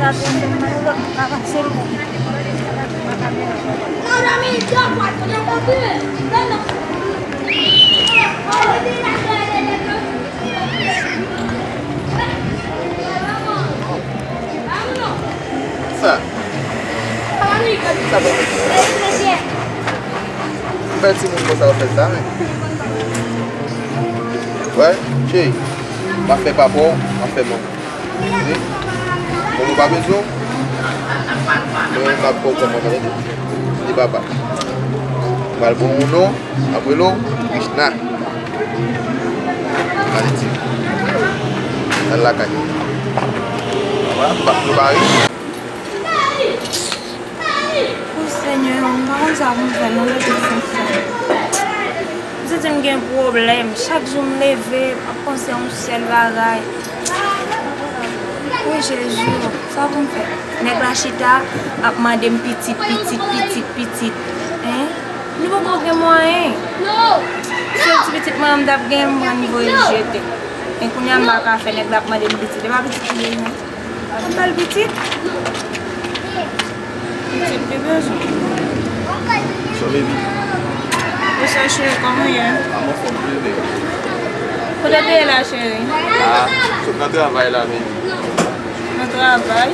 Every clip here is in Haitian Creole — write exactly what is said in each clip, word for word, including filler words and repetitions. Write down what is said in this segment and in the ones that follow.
Sa. Sa fè. M fè timoun konsa yo fè sa, men. Wè, cheri, m ap fè papa w, m ap fè manman. Wi. Bon, ou pa bezwen w? Mwen, m ap fè w kòman, tande? Di papa. M pral ba w yon non, m ap rele w Krishna. Maledi. Al lakay. Papa, m ap prepare. O Senyè, m pa konn sa pou m fè non, lè tout fin fè. M santi m gen pwoblèm. Chak jou m leve, m ap panse yon sèl bagay. O Jezi, sa pou m fè? Nèg la chita, ap mande m pitit, pitit, pitit, pitit. Hein? Nou poko gen mwayen. Sèl ti pitit mwen an m t ap gen, m pran m voye l jete. E kounye a m pa ka fè, nèg la ap mande m pitit. E pa pitit li bezwen. Ou bèl pitit? Pitit li bezwen. So, baby. What's up, cheri? Kòman w ye? I'm on phone, baby. Kote w te ye la, cheri? Ah, sot nan travay la, baby. Nan travay?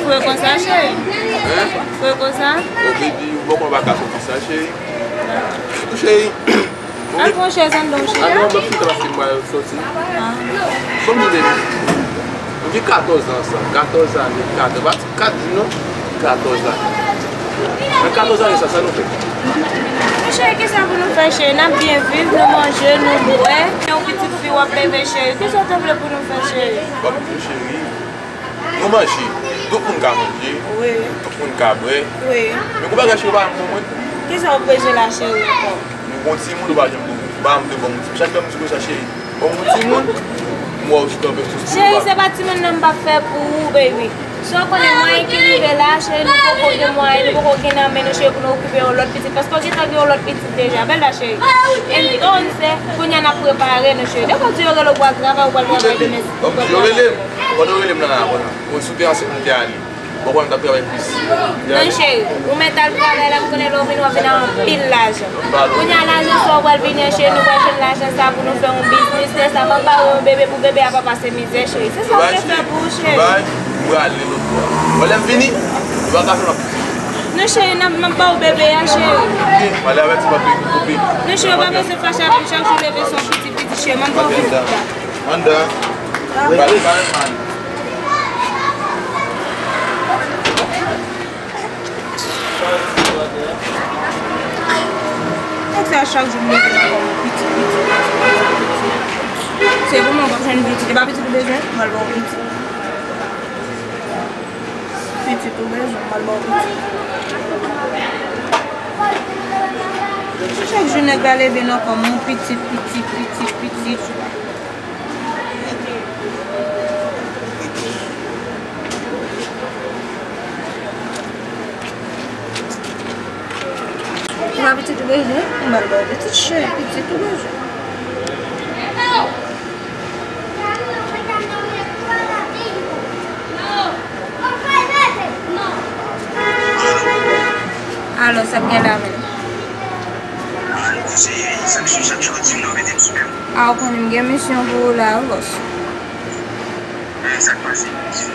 Fre konsa, cheri? Hein? Fre konsa? Oh, baby, ou poko pa ka fre konsa, cheri. Cheri. Al pran chèz anndan, cheri. Ah non, m ap chita paske m pral soti. Ah. Bon, m di, baby, nou gen katòz an ansanm. Katòz ane, katòz, pa di kat jou non. Katòz ane. Nan katòz ane sa, sa nou fè? Men cheri, kisa pou nou fè, cheri? N ap byen viv, nou manje, nou bwè. Yon pitit fi w ap leve, cheri. Kisa w te vle pou nou fè, cheri? Kòm tou, cheri. Nou manje, tout moun ka manje, wi, tout moun ka bwè. Wi. Men gon bagay cheri pa janm ban mwen. Kisa w bezwen la, cheri, ankò? Nou gon timoun, ou pa janm ban mwen. Ou pa janm te ban mwen. Chak lè m di konsa, cheri, ban mwen timoun, m wè w chita anpè sou stil. Cheri, se pa timoun nan m p ap fè pou ou, baby. Sa w konnen mwayen ki rive la, cheri, nou poko gen mwayen, nou poko gen nan men nou, cheri, pou nou okipe yon lòt pitit. Paske w gentan gen yon lòt pitit deja. Bèl la, cheri. Entonces, kounye a n ap prepare nou, cheri. Depi w di yo rele w pou al travay, ou pral travay demen. Yo rele m. Pandan w rele m nan la, pandan. Bon, si w te ansent, m te ale. Bon, kòman m t ap travay plis? Non, cheri. Ou mèt al travay la, m konnen lè w vini, w ap vini ak anpil lajan. Kounye a, lajan sa w pral vini an, cheri, nou pral jwenn lajan sa pou nou fè yon biznis. Lè sa, m ap ba w yon bebe pou bebe a pa pase mizè, cheri. Se sa m te fè pou ou, cheri. Dubai, m prale lòt bò. Bon, lè m vini, nou pa ka fè m ap. Non, cheri, n ap, m ap ba w bebe a, cheri. Ok, m ale avèti m ap kope. Non, cheri, ou pa bezwen fache avè m, chak jou leve se yon pitit, pitit, cheri. M ap ba w pitit la. Anndan. Bye, bye, man. Nèg sa chak jou m leve nan kò m, pitit, pitit, pitit, pitit, pitit. Se pou mwen, w ap jwenn pitit. E pa pitit ou bezwen, m al ba w pitit. Pitit ou bezwen, m al ba w pitit. Se chak jou nèg la leve nan kò m, pitit, pitit, pitit, pitit. Ou pa pitit ou bezwen? M al ba w pitit cheri, pitit ou bezwen. Alò, sa k gen la menm? A, ou konnen m gen misyon pou ou la, wi, bòs. Men sa k pase? Di m.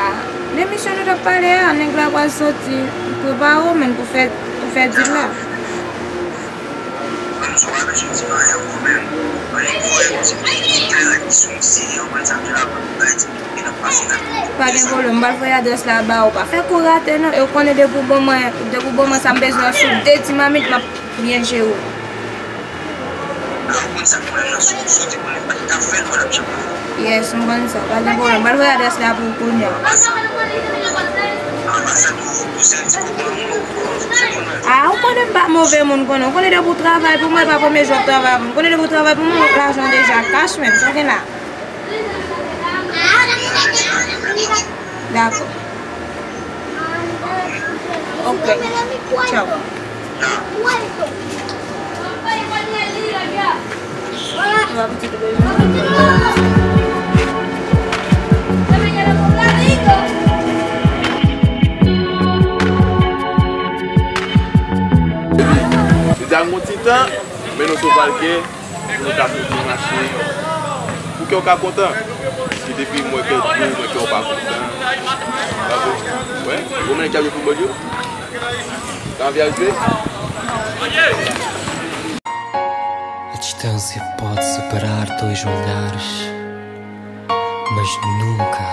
A, men misyon nou t ap pale a, nèg la pral soti, prepare w, menn, pou fè, pou fè dil la. Ban m sou pa bezwen di m anyen ankò menm. Anyen pou fè, se yon misyon serye, ou konn sa m di la, bay ti bagay k ap pase la. Pa gen pwoblèm, m pral voye adrès la ba ou. Pa fè kou rate non, e ou konnen depi w ban mwen, depi w ban mwen sa m bezwen an sou de ti mamit, m ap byen jere w. Yes, m konn sa. Pa gen pwoblèm. M pral voye adrès la pou ou kounye a. A, ou konnen m pa move moun, konnen. Ou konnen depi w travay pou mwen, e pa premye jou w ap travay pou mwen. Ou konnen depi w travay pou mwen, lajan deja cash, men. Sa gen la? Dakò. Ok. Tchaw. Tan, men nou sou palke, pou nou ka kontinye mache. Pou kè w ka kontan. Paske depi m wè kè w di w, m wè kè w pa kontan. Pa vre? Wè, gwo nèg k ap jwe foutbòl yo. Sa anvi al jwe? A distância pode separar dois olhares, mas nunca,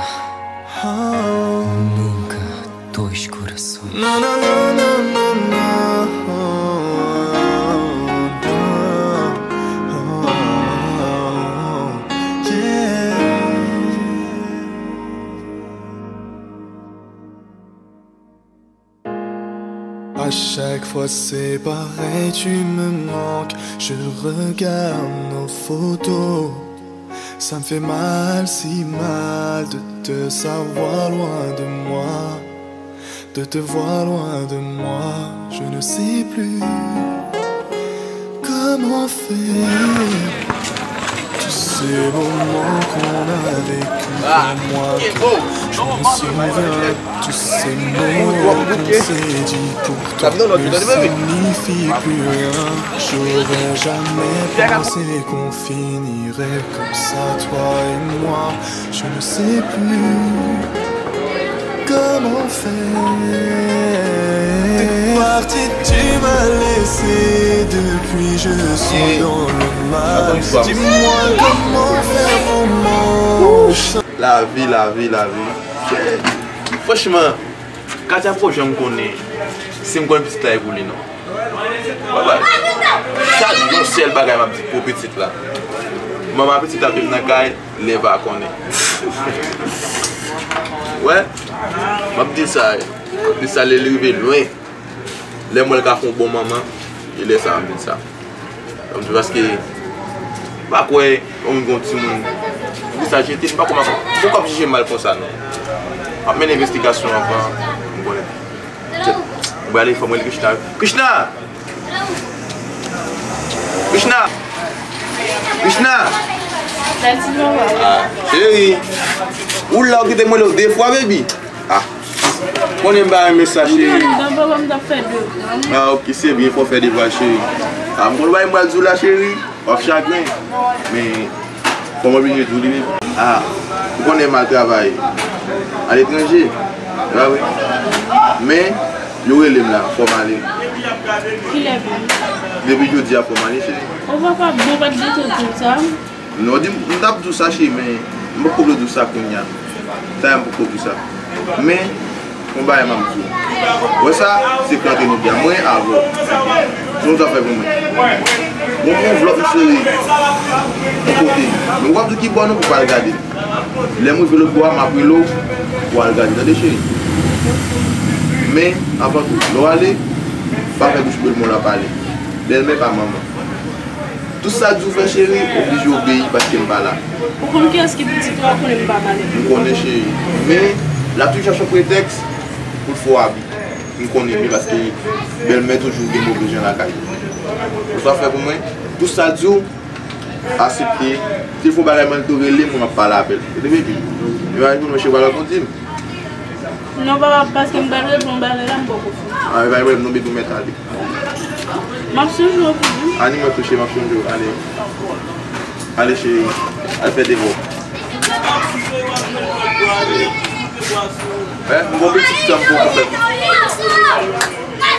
nunca dois corações. À chaque fois c'est pareil, tu me manques. Je regarde nos photos. Ça me fait mal, si mal de te savoir loin de moi, de te voir loin de moi. Je ne sais plus comment faire. Tous ces moments qu'on a vécu, ah, moi, je me souviens. Tous ces mots qu'on s'est dit pour toi ne signifient plus rien. J'aurais jamais pensé qu'on finirait comme ça, toi et moi. Je ne sais plus comment faire. T'es parti, tu m'as laissé. Depuis, je suis dans le mal. Dis-moi comment faire pour m'en sortir. Lavi, lavi, lavi. Franchman, Katia poko janm konnen si m konn pitit la e pou li non. Papa, sa yon sèl bagay m ap di pou pitit la. Manman pitit la ap vin nan kay, li pa konnen. Wè, m ap di sa, m ap di sa lè li rive lwen. Lè m wè l ka fè yon bon manman, e lè sa a m di sa. Paske m pa kwè yon moun gen yon timoun. Pou sa jete, m pa kwè m ap, m poko ap jije mal konsa non. M ap mennen envestigasyon anvan m konnen. M prale fò m rele Krishna. Krishna! Krishna! Krishna! Ah, cheri. Ou la ou kite m rele w de fwa, baby. Ah. Konnen m pa renmen sa, cheri. Ou di m dabò, m t ap fè devwa m. Ah, ok, se byen, fò w fè devwa, cheri. Ah, m konn bagay m pral di w la, cheri. W ap chagren. Men, fò m oblije di w li, baby. Ah, ou konnen m al travay aletranje. Se pa vre? Men, yo rele m la, fò m ale. Kilè pou? Depi jodi a, fò m ale, cheri. O papa, bon, pa t gentan di w sa. Non, di m, m t ap di w sa, cheri, men m poko vle di w sa kounye a. Sa a, m poko di w sa. Men, yon bagay m ap di w. Wè sa, se pou antre nou byen. Mwen avè w. Se yon zafè pou mwen. Mwen pran yon vlòg, m sere yon kote. Men w ap di w ki bò non pou w al gade. Lè m rive lòt bò a, m ap rele w pou w al gade. Tande, cheri? Men, avan tou, lè w ale, pa fè bouch bèlmè w la pale. Bèlmè pa manman. Tout sa di w fè, cheri, oblije obeyi paske m pa la. Ou konn kiyès ki pitit ou a, ou konnen m pa pale. M konnen, cheri. Men, l ap toujou chache yon pretèks pou l fè w abi. M konnen byen paske bèlmè toujou gen move jan lakay. Ou sa fè pou mwen, tout sa di w, aksepte. Si l fè yon bagay mal, tou rele m, mwen m ap pale avè l. Tande, baby? E pa pou mwen, cheri, pa la konn di m. Non, papa, paske m pral reponn bagay la, m poko fini. Ah, e pa yon pwoblèm non, baby, ou mèt ale. M ap sonje w tou, wi. Ani mwen touche, m ap sonje w. Ale. Ale, cheri. Al fè devwa w. Eh, m gon pitit tan m poko fè.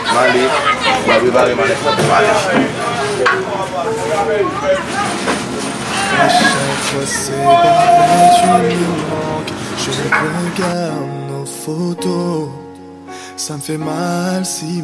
M ale. M al prepare m ale. M ale. À chaque fois c'est pareil, tu me manques. Je regarde nos photos. Ça me fait mal si